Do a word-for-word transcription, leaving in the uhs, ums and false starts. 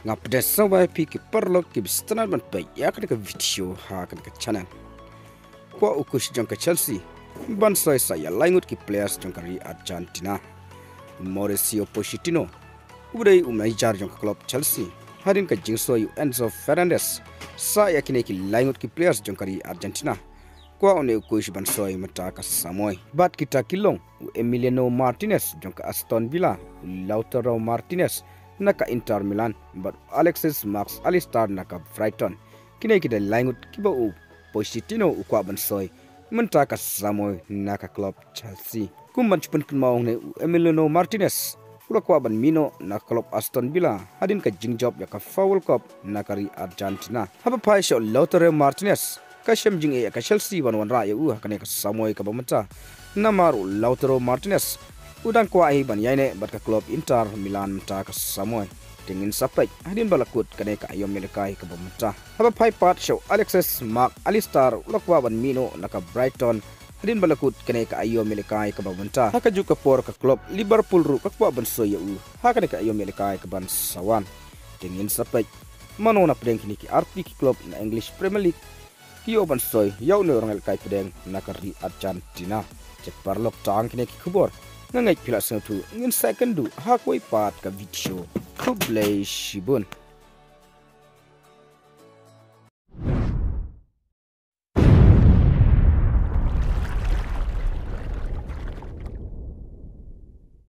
Nga pdiang sngewbha ïa phi ki paralok kiba sngewtynnat ban peit ïa kane ka video ha kane ka channel. Kwah u coach jong ka Chelsea ban soi sa ïa lai ngut ki players jong ka ri Argentina. Mauricio Pochettino, uba dei u manager jong ka club Chelsea, hadien ka jingsoi u Enzo Fernandez sa ïa kine ki lai ngut ki players jong ka ri Argentina, kwah une u coach ban soi mynta ka samoi. Bad kita ki long u Emiliano Martinez jong ka Aston Villa, u Lautaro Martinez na ka Inter Milan, bad u Alexis Max Allister na ka Brighton. Kine ki dei lai ngut kiba u Pochettino u kwah ban soi mynta ka samoi na ka club Chelsea. Kum ban shu pynkynmaw, une u Emiliano Martinez u la kwah ban mih noh na ka club Aston Villa hadien ka jingjop ïa ka FIFA World Cup na ka ri Argentina. Haba phai sha u Lautaro Martinez, ka shem jingeh ïa ka Chelsea ban wanrah ïa u ha kane ka samoi kaba mynta. Namar u Lautaro Martinez u dang kwah hi ban ïaineh bad ka club Inter Milan mynta ka samoi. Te ngin sa peit hadien ba la kut kane ka aïom ïalehkai kaba mynta. Haba phai pat sha u Alexis Max Allister, u la kwah ban mih noh na ka Brighton hadien ba la kut kane ka aïom ïalehkai kaba mynta. Ha kajuh ka por ka club Liverpool ruh ka kwah ban soi ïa u ha kane ka aïom ïalehkai kaban sa wan. Te ngin sa peit mano na pdeng kine ki arti ki club na English Premier League ki ïoh ban soi ïa une u nongïalehkai pdeng na ka ri Argentina. Te paralok, tang kine ki khubor. Nga ngeit phi la sngewthuh, ngin sa ïakynduh ha kawei pat ka video. Khublei shibun.